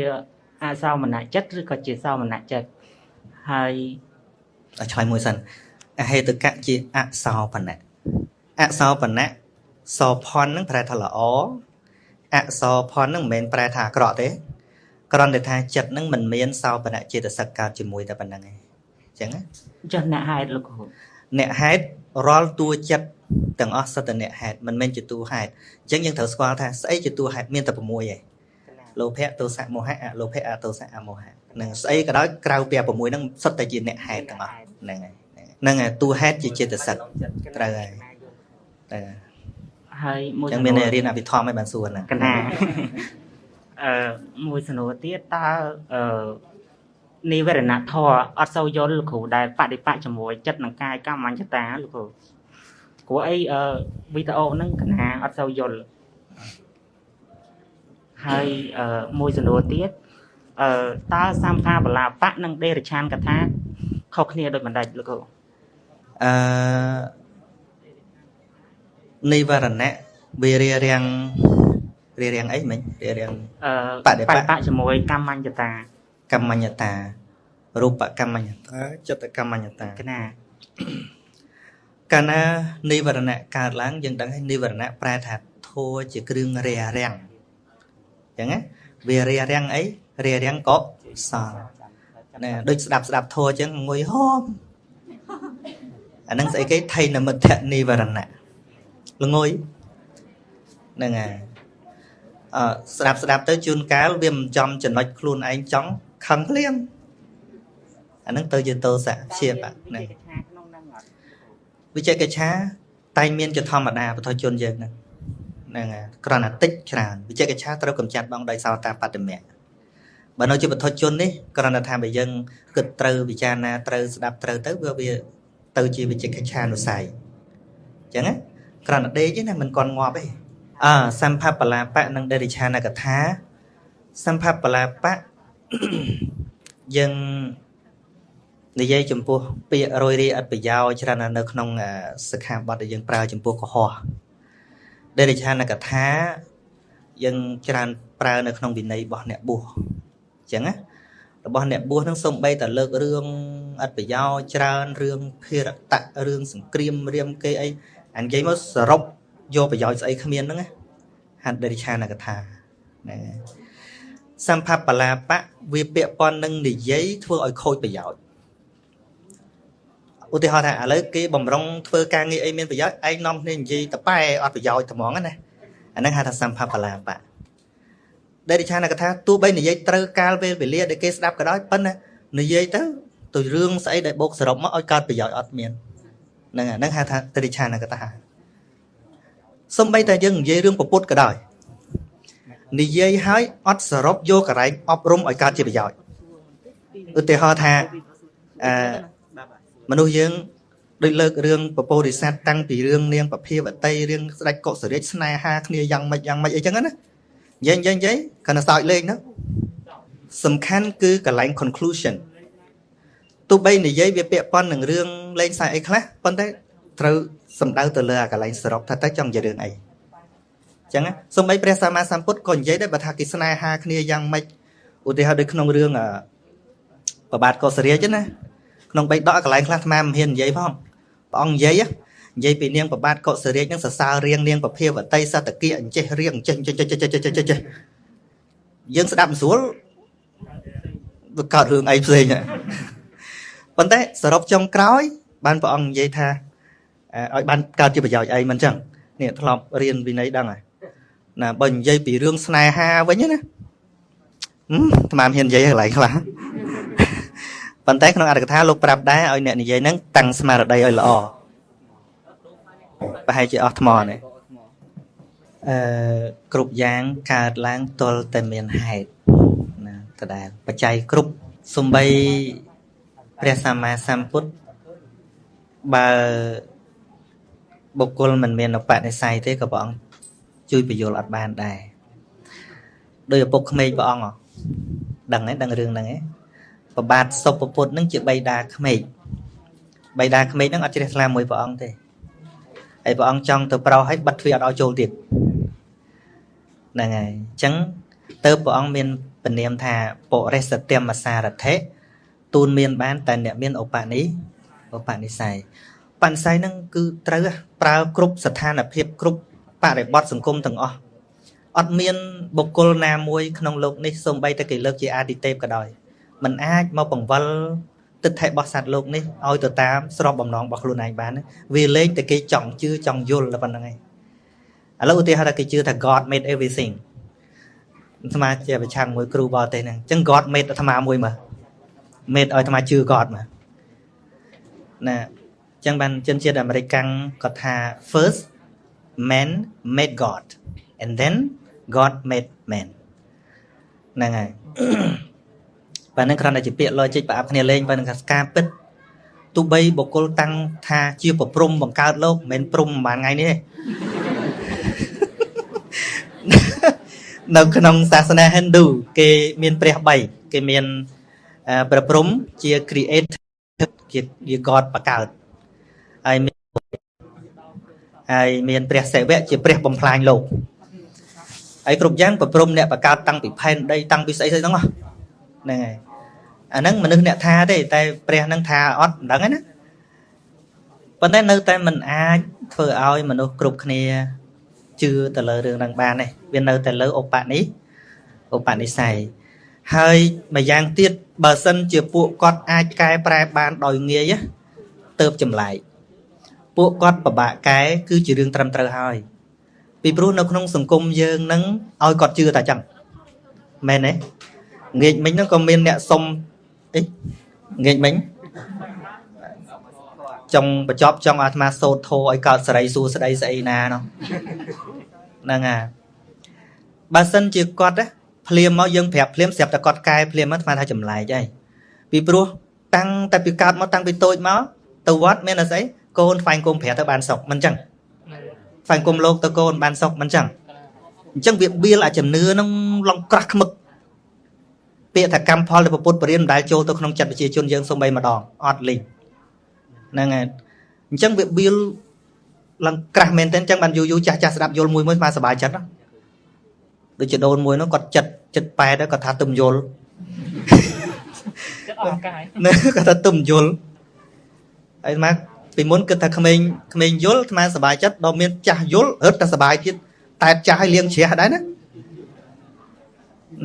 អសោមនចិត្តឬក៏ជាសោមនចិត្តហើយឆ្លើយមួយសិនអហេតុកៈជាអសោបណៈអសោបណៈសោភ័ណ្ឌហ្នឹងប្រែថាល្អអសោភ័ណ្ឌហ្នឹងមិនមែនប្រែថាអាក្រក់ទេគ្រាន់តែថាចិត្តហ្នឹងមិនមានសោបនៈចេតសិកកើតជាមួយតែប៉ុណ្្នឹងឯងអញ្ចឹងណាចុះអ្នកហេតុលោកគ្រូអ្នកហេតុរាល់តួចិត្តទាំងអស់សុទ្ធតែអ្នកហេតុមិនមែនជាតួហេតុអញ្ចឹងយើងត្រូវស្គាល់ថាស្អីជាតួហេតុមានតែ6ឯងលោភៈទោសៈមោហៈអលោភៈអទោសៈអមោហៈនឹងស្អីក៏ដោយក្រៅពី6ហ្នឹងសុទ្ធតែជាអ្នកហេតុទាំងអស់ហ្នឹងហើយហ្នឹងហើយតួហេតុជាចេតសិកត្រូវហើយតែហើយមួយចឹងមានរៀនអភិធម្មឲ្យបានសួរណាកណាមួយសំណួរទៀតតើនិវរណធម៌អត់សូវយល់លោកគ្រូដែលបដិបត្តិជាមួយចិត្តនិងកាយកម្មញ្ញតាលោកគ្រូព្រោះអីវីដេអូហ្នឹងកណាអត់សូវយល់ហើយមួយសំណួរទៀតតើសម្ភាបលាបៈនិងដេរឆានកថាខុសគ្នាដូចម្ដេចលោកគ្រូនិវរណៈវារារាំងអីមិញរារាំងបដិបត្តិជាមួយកម្មញ្ញតាកម្មញ្ញតារូបកម្មញ្ញតាចិត្តកម្មញ្ញតាកណាកាលណានិវរណៈកើតឡើងយើងដឹងហើយនិវរណៈប្រែថាធัวជាគ្រឿងរារាំងអញ្ចឹងណាវារារាំងអីរារាំងកុសលណាដូចស្ដាប់ធัวអញ្ចឹងងុយហមអាហ្នឹងស្អីគេថៃនមិទ្ធនិវរណៈល្ងុយហ្នឹងហើយស្ដាប់ទៅជួនកាលវាមិនចំចំណុចខ្លួនឯងចង់ខឹងភ្លាមអាហ្នឹងទៅជាទោសៈព្យាបាទហ្នឹងវិជ្ជកិច្ឆាតែមានជាធម្មតាបុថុជនយើងហ្នឹងហើយគ្រាន់តែតិចច្រើនវិជ្ជកិច្ឆាត្រូវកម្ចាត់បងដោយសោតាបត្តមៈបើនៅជាបុថុជននេះគ្រាន់តែថាបើយើងគិតត្រូវពិចារណាត្រូវស្ដាប់ត្រូវទៅវាទៅជាវិជ្ជកិច្ឆានុស័យអញ្ចឹងណាគ្រាន់តែដេកទេណាមិនគាត់ងាប់ទេសម្ភបលាបៈនិងដេរិឆានកថា សម្ភបលាបៈយើងនិយាយចំពោះពាក្យរយរាយអត់ប្រយោជន៍ច្រើនណាស់នៅក្នុងសិក្ខាបទដែលយើងប្រើចំពោះកុហកដេរិឆានកថាយើងច្រើនប្រើនៅក្នុងវិន័យរបស់អ្នកបួសអញ្ចឹងណារបស់អ្នកបួសនឹងសំបីតែលើករឿងអត់ប្រយោជន៍ច្រើនរឿងភិរតៈរឿងសង្គ្រាមរាមគេអីអានិយាយមកសរុបយកប្រយោជន៍ស្អីគ្មានហ្នឹងណាហត្ថដេរិឆានកថាហ្នឹងសម្ភបលាបៈវាពាក់ព័ន្ធនឹងនិយាយធ្វើឲ្យខូចប្រយោជន៍ឧទាហរណ៍ថាឥឡូវគេបំរុងធ្វើការងារអីមានប្រយោជន៍ឯងនាំគ្នានិយាយតប៉ែអត់ប្រយោជន៍ត្មងណាអាហ្នឹងហៅថាសម្ភបលាបៈដេរិឆានកថាទោះបីនិយាយត្រូវកាលពេលវេលាដែលគេស្ដាប់ក៏ដោយប៉ុន្តែនិយាយទៅទៅរឿងស្អីដែលបូកសរុបមកឲ្យកើតប្រយោជន៍អត់មានហ្នឹងអាហ្នឹងហៅថាដេរិឆានកថាសំបីតែយើងនិយាយរឿងពុទ្ធក៏ដោយនិយាយឲ្យអត់សរុបយកកន្លែងអប់រំឲ្យកើតជាប្រយោជន៍ឧទាហរណ៍ថាអឺមនុស្សយើងដូចលើករឿងពពោធិសត្វតាំងពីរឿងនាងពភាវតីរឿងស្ដេចកុសរាជស្នេហាគ្នាយ៉ាងម៉េចយ៉ាងម៉េចអីចឹងណានិយាយនិយាយគ្រាន់តែសើចលេងណាសំខាន់គឺកន្លែង conclusion ទោះបីនិយាយវាពាក់ព័ន្ធនឹងរឿងលេងសើចអីខ្លះប៉ុន្តែត្រូវសំដៅទៅលើអាកន្លែងសរុបថាតើចង់និយាយរឿងអីចឹងណាសូម្បីព្រះសម្មាសម្ពុទ្ធក៏និយាយដែរបើថាគេស្នេហាគ្នាយ៉ាងម៉េចឧទាហរណ៍ដូចក្នុងរឿងប្របាទកុសរាជណាក្នុងបៃដកកន្លែងខ្លះអាត្មាមិនហ៊ាននិយាយផងព្រះអង្គនិយាយពីនាងប្របាទកុសរាជនឹងសរសើររៀងនាងពភាវតីសតកិអញ្ចេះរៀងអញ្ចេះចេះចេះចេះចេះចេះយើងស្ដាប់មិនស្រួលវាកើតរឿងអីផ្សេងប៉ុន្តែសរុបចុងក្រោយបានព្រះអង្គនិយាយថាឲ្យបានកើតជាប្រយោជន៍អីមិនចឹងនេះធ្លាប់រៀនវិន័យដឹងហើយណាបើនិយាយពីរឿងស្នេហាវិញណាអាត្មាមិនហ៊ាននិយាយកន្លែងខ្លះប៉ុន្តែក្នុងអត្ថកថាលោកប្រាប់ដែរឲ្យអ្នកនិយាយហ្នឹងតាំងស្មារតីឲ្យល្អប្រហែលជាអស់ថ្មនេះគ្រប់យ៉ាងកើតឡើងទល់តែមានហេតុណាដដែលបច្ច័យគ្រប់សំបីព្រះសម្មាសម្ពុទ្ធបើបុគ្គលមិនមានឧបនិស្ស័យទេក៏ព្រះអង្គជួយពយល់អត់បានដែរដោយឪពុកក្មេកព្រះអង្គដឹងហើយដឹងរឿងហ្នឹងឯងប្របាទសុពពុទ្ធនឹងជាបិតាក្មេកបិតាក្មេកនឹងអត់ជ្រះថ្លាមួយព្រះអង្គទេហើយព្រះអង្គចង់ទៅប្រោសឲ្យបិទទ្វារអត់ឲ្យចូលទៀតហ្នឹងហើយអញ្ចឹងទៅព្រះអង្គមានពនាមថាបុរិសធម្មសារថិទូនមានបានតែអ្នកមានឧបនិស្ស័យបនិស្ស័យហ្នឹងគឺត្រូវប្រើគ្រប់ស្ថានភាពគ្រប់បរិបទសង្គមទាំងអស់អត់មានបុគ្គលណាមួយក្នុងលោកនេះសូម្បីតែគេលើកជាអាទិទេពក៏ដោយมันអាចមកបង្វិលទិដ្ឋិរបស់សត្វលោកនេះឲ្យទៅតាមស្របបំណងរបស់ខ្លួនឯងបានវាលែងតែគេចង់ជឿចង់យល់តែប៉ុណ្្នឹងឯងឥឡូវឧទាហរណ៍ថាគេជឿថា God made everything អាត្មាជាប្រឆាំងមួយគ្រូបរទេសហ្នឹងអញ្ចឹង God made អាត្មាមួយមើល made ឲ្យអាត្មាជឿ God មើលណាអញ្ចឹងបានជនជាតិអាមេរិកកាំងគាត់ថា first man made God and then God made man ហ្នឹងហើយបាទនឹងគ្រាន់តែជាពាក្យ logic ប្រអាប់គ្នាលេងបាទនឹងថាការពិតទោះបីបុគ្គលតាំងថាជាប្រព្រំបង្កើតលោកមិនមែនព្រំប្រហែលថ្ងៃនេះទេនៅក្នុងសាសនាហិណ្ឌូគេមានព្រះ3គេមានព្រះព្រំជា creator ជា God បង្កើតហើយមានព្រះសិវៈជាព្រះបំផ្លាញលោកហើយគ្រប់យ៉ាងប្រព្រំអ្នកបង្កើតតាំងពីផែនដីតាំងពីស្អីស្អីហ្នឹងហ្នឹងហើយអាហ្នឹងមនុស្សអ្នកថាទេតែព្រះហ្នឹងថាអត់មិនដឹងទេណាប៉ុន្តែនៅតែមិនអាចធ្វើឲ្យមនុស្សគ្រប់គ្នាជឿទៅលើរឿងហ្នឹងបានទេវានៅតែលើឧបនិស្ស័យហើយម្យ៉ាងទៀតបើសិនជាពួកគាត់អាចកែប្រែបានដោយងាយទៅចម្លែកពួកគាត់ពិបាកកែគឺជារឿងត្រឹមត្រូវហើយពីព្រោះនៅក្នុងសង្គមយើងហ្នឹងឲ្យគាត់ជឿតែចឹងមែនទេងាកមិញហ្នឹងក៏មានអ្នកសុំអីងាកមិញចង់បញ្ចប់ចង់អាត្មាសូត្រធម៌ឲ្យកើតសេរីសួស្តីស្អីណានោះហ្នឹងហើយបើសិនជាគាត់ភ្លាមមកយើងប្រាប់ភ្លាមស្រាប់តែគាត់កែភ្លាមមកអាត្មាថាចម្លែកហើយពីព្រោះតាំងតែពីកើតមកតាំងពីតូចមកទៅវត្តមានតែស្អីកូនថ្វាយគុំប្រាប់ទៅបានសុខមិនចឹងថ្វាយគុំលោកទៅកូនបានសុខមិនចឹងអញ្ចឹងវាបៀលអាជំនឿហ្នឹងឡងក្រាស់ខ្មឹក ពាក្យថាកម្មផលដែលពុទ្ធបរិញ្ញាមិនដែលចូលទៅក្នុងចិត្តប្រជាជនយើងសូម្បីម្ដងអត់លីងហ្នឹងហើយអញ្ចឹងវាបៀលឡើងក្រាស់មែនទែនអញ្ចឹងបានយូរយូរចាស់ចាស់ស្ដាប់យល់មួយមួយមកសប្បាយចិត្តដូចជាដូនមួយនោះគាត់ចិត្តចិត្តប៉ែតគាត់ថាទឹមយល់ចិត្តអស់កាយគាត់ថាទឹមយល់ហើយមកពីមុនគិតថាក្មេងក្មេងយល់អាត្មាសប្បាយចិត្តដល់មានចាស់យល់រឹតតែសប្បាយទៀតតែចាស់ឲ្យលៀងជ្រះដែរណា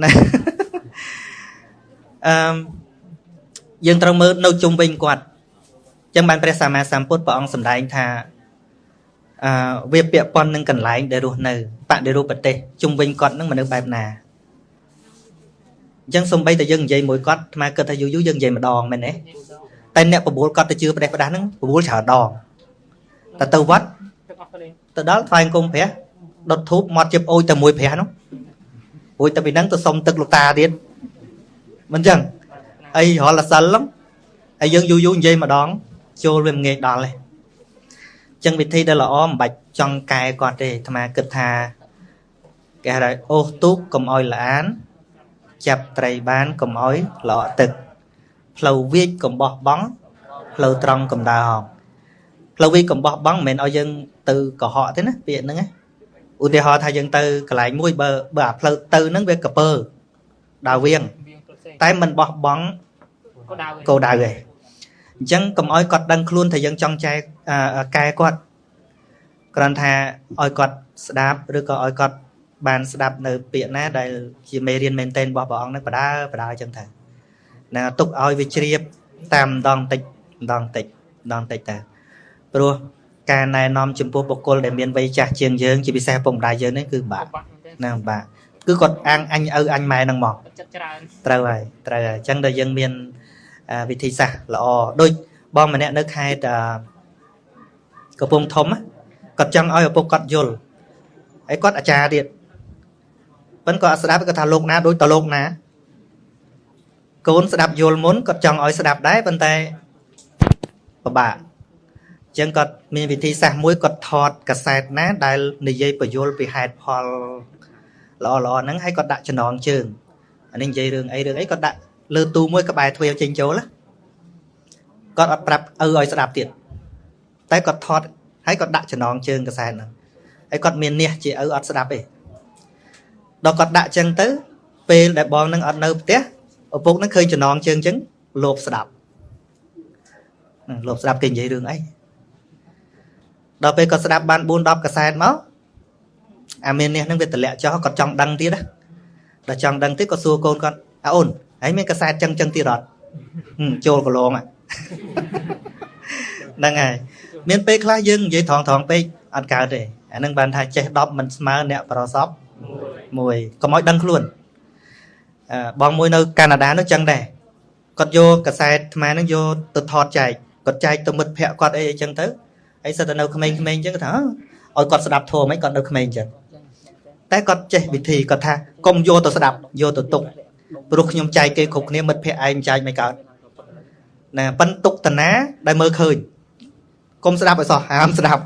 ណាអឺយើងត្រូវមើលនៅជុំវិញគាត់អញ្ចឹងបានព្រះសម្មាសម្ពុទ្ធព្រះអង្គសម្ដែងថាអឺវាពាក់ព័ន្ធនឹងកន្លែងដែលរស់នៅបដិរូបប្រទេសជុំវិញគាត់នឹងមនុស្សបែបណាអញ្ចឹងសំបីតែយើងនិយាយមួយគាត់អាត្មាគិតថាយូរយូរយើងនិយាយម្ដងមែនទេតែអ្នកបបួលគាត់ទៅជឿប្រទេសផ្ដាស់ហ្នឹងបបួលច្រើនដងតែទៅវត្តទៅដល់ថ្វាយអង្គមព្រះដុតធូបមាត់ជិបអូចតែមួយព្រះនោះអូចតែពីហ្នឹងទៅសុំទឹកលោកតាទៀតមិនអញ្ចឹងអីរាល់អសិលហ្នឹងហើយយើងយូរយូរនិយាយម្ដងចូលវាមិនងាយដល់ទេអញ្ចឹងវិធីដែលល្អមិនបាច់ចង់កែគាត់ទេអាត្មាគិតថាគេហៅអូសទូកកុំឲ្យល្អអានចាប់ត្រីបានកុំឲ្យល្អទឹកផ្លូវវាចកុំបោះបង់ផ្លូវត្រង់កុំដើរហងផ្លូវវាចកុំបោះបង់មិនមែនឲ្យយើងទៅកុហកទេណាពាក្យហ្នឹងណាឧទាហរណ៍ថាយើងទៅកន្លែងមួយបើអាផ្លូវទៅហ្នឹងវាកពើដើរវៀងតែមិនបោះបង់គោលដៅទេអញ្ចឹងកុំឲ្យគាត់ដឹងខ្លួនថាយើងចង់ចែកកែគាត់គ្រាន់ថាឲ្យគាត់ស្ដាប់ឬក៏ឲ្យគាត់បានស្ដាប់នៅពាក្យណាដែលជាមេរៀនមែនទែនរបស់ព្រះអង្គហ្នឹងបដើបដើអញ្ចឹងទៅណាទុកឲ្យវាជ្រាបតាមម្ដងតិចម្ដងតិចម្ដងតិចទៅព្រោះការណែនាំចំពោះបុគ្គលដែលមានវ័យចាស់ជាងយើងជាពិសេសពុកម្ដាយយើងនេះគឺបាក់ណាបាក់គឺគាត់អាងអញឪអញម៉ែហ្នឹងមកចិត្តច្រើនត្រូវហើយត្រូវហើយអញ្ចឹងដល់យើងមានវិធីសាស្ត្រល្អដូចបងម្នាក់នៅខេត្តកំពង់ធំគាត់ចង់ឲ្យឪពុកគាត់យល់ហើយគាត់អាចារ្យទៀតប៉ុន្តែគាត់អត់ស្ដាប់គាត់ថាលោកណាដូចតលោកណាកូនស្ដាប់យល់មុនគាត់ចង់ឲ្យស្ដាប់ដែរប៉ុន្តែពិបាកអញ្ចឹងគាត់មានវិធីសាស្ត្រមួយគាត់ថតកាសែតណាដែលនិយាយពយល់ពីហេតុផលល្អល្អហ្នឹងហើយគាត់ដាក់ចំណងជើងអានេះនិយាយរឿងអីរឿងអីគាត់ដាក់លើទូមួយក្បែរទ្វារចេញចូលគាត់អត់ប្រាប់ឪឲ្យស្ដាប់ទៀតតែគាត់ថតហើយគាត់ដាក់ចំណងជើងកាសែតហ្នឹងហើយគាត់មានះជាឪអត់ស្ដាប់ទេដល់គាត់ដាក់ចឹងទៅពេលដែលបងនឹងអត់នៅផ្ទះឪពុកនឹងឃើញចំណងជើងចឹងលោភស្ដាប់លោភស្ដាប់គេនិយាយរឿងអីដល់ពេលគាត់ស្ដាប់បាន4 10កាសែតមកអាមាននេះនឹងវាតម្លាក់ចុះគាត់ចង់ដឹងទៀតណាដល់ចង់ដឹងទៀតគាត់សួរកូនគាត់អាអូនហើយមានកាសែតចឹងចឹងទៀតអត់ចូលកន្លងហ្នឹងហើយមានពេលខ្លះយើងនិយាយត្រង់ត្រង់ពេកអត់កើតទេអានឹងបានថាចេះ10មិនស្មើអ្នកប្រសពមួយកុំឲ្យដឹងខ្លួនបងមួយនៅកាណាដានោះចឹងដែរគាត់យកកាសែតអាត្មានឹងយកទៅថតចែកគាត់ចែកទៅមិត្តភក្តិគាត់អីអីចឹងទៅហើយសិតតែនៅក្មេងៗចឹងគាត់ថាឲ្យគាត់ស្ដាប់ធម៌មិនគាត់នៅក្មេងចឹងតែគាត់ចេះវិធីគាត់ថាកុំយកទៅស្ដាប់យកទៅទុកព្រោះខ្ញុំចែកគេគ្រប់គ្នាមិត្តភក្តិឯងចែកមិនកើតណាប៉ិនទុកតាណាដែលមើលឃើញកុំស្ដាប់ឲ្យសោះហាមស្ដាប់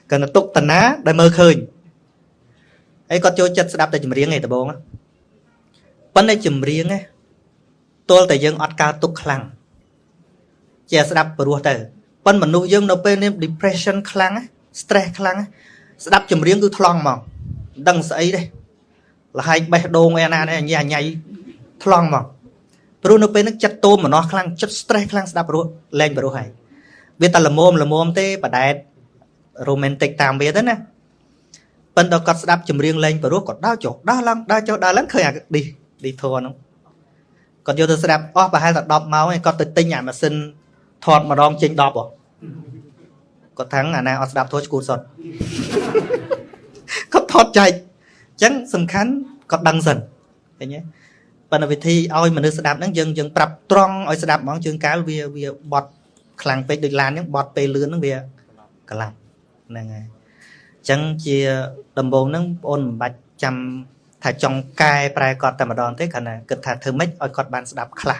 គាត់ទៅទុកតាណាដែលមើលឃើញហើយគាត់ចូលចិត្តស្ដាប់តែចម្រៀងឯងដំបងប៉ុន្តែចម្រៀងឯងទល់តែយើងអត់កើតទុកខ្លាំងជាស្ដាប់ព្រោះទៅប៉ុន្តែមនុស្សយើងនៅពេលនេះ depression ខ្លាំង stress ខ្លាំងស្ដាប់ចម្រៀងគឺថ្លង់ហ្មងមិនដឹងស្អីទេលហែកបេះដូងឯណានេះញ៉ៃញ៉ៃថ្លង់ហ្មងព្រោះនៅពេលហ្នឹងចិត្តតោមនោះខ្លាំងចិត្ត stress ខ្លាំងស្ដាប់ព្រោះលែងព្រោះហើយវាតែល្មមល្មមទេបដែត romantic តាមវាទៅណាប៉ុន្តែគាត់ស្ដាប់ចម្រៀងលែងព្រោះគាត់ដើរចុះដើរឡើងដើរចុះដើរឡើងឃើញអាឌីធរហ្នឹងគាត់យកទៅស្ដាប់អស់ប្រហែលតែ10ម៉ោងឯងគាត់ទៅទិញអាម៉ាស៊ីនថតម្ដងចេញ10ហ៎គាត់ថាអាណាអត់ស្ដាប់ធរឈួតសុតគាត់ថតចែកអញ្ចឹងសំខាន់គាត់ដឹងសិនឃើញទេប៉ុន្តែវិធីឲ្យមនុស្សស្ដាប់ហ្នឹងយើងប្រាប់ត្រង់ឲ្យស្ដាប់ហ្មងជើងកាលវាបត់ខ្លាំងពេកដូចឡានអញ្ចឹងបត់ពេលលឿនហ្នឹងវាក្លាប់ហ្នឹងហើយអញ្ចឹងជាដំបូងហ្នឹងបងអូនមិនបាច់ចាំថាចង់កែប្រែគាត់តែម្ដងទេគ្រាន់តែគិតថាធ្វើម៉េចឲ្យគាត់បានស្ដាប់ខ្លះ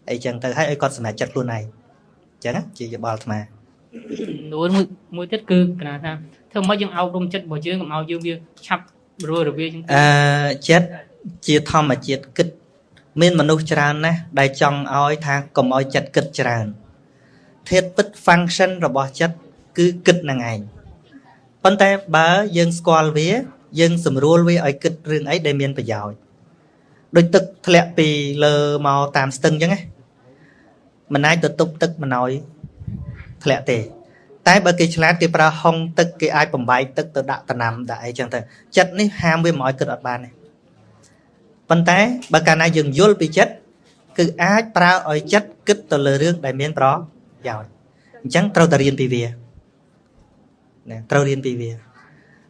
អីចឹងទៅហើយឲ្យគាត់សម្រេចចិត្តខ្លួនឯងអញ្ចឹងជាយោបល់អាត្មា នួនមួយទៀតគឺកណាថាធ្វើម៉េចយើងអប់រំចិត្តរបស់យើងកុំឲ្យយើងវាឆាប់រស់រវាយចឹង ចិត្តជាធម្មជាតិគិត មានមនុស្សច្រើនណាស់ដែលចង់ឲ្យថាកុំឲ្យចិត្តគិតច្រើនធាតុពិត function របស់ចិត្តគឺគិតនឹងឯងប៉ុន្តែបើយើងស្គាល់វាយើងសម្រួលវាឲ្យគិតរឿងអីដែលមានប្រយោជន៍ដូចទឹកធ្លាក់ពីលើមកតាមស្ទឹងអញ្ចឹងណាមិនអាចទៅទប់ទឹកមិនឲ្យធ្លាក់ទេតែបើគេឆ្លាតគេប្រើហុងទឹកគេអាចបំបែកទឹកទៅដាក់ដំណាំដាក់អីចឹងទៅចិត្តនេះហាមវាមិនឲ្យគិតអត់បានទេប៉ុន្តែបើកាលណាយើងយល់ពីចិត្តគឺអាចប្រើឲ្យចិត្តគិតទៅលើរឿងដែលមានប្រយោជន៍អញ្ចឹងត្រូវតែរៀនពីវាណាត្រូវរៀនពីវា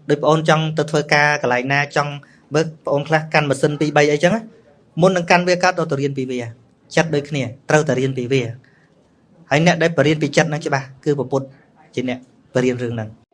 ដូចបងអូនចង់ទៅធ្វើការកន្លែងណាចង់បើបងអូនខ្លះកាន់ម៉ាស៊ីន2 3អីចឹងមុននឹងកាន់វាកើតទៅរៀនពីវាចិត្តដូចគ្នាត្រូវតែរៀនពីវាហើយអ្នកដែលបរៀនពីចិត្តហ្នឹងច្បាស់គឺពុទ្ធជាអ្នកបរៀនរឿងហ្នឹង។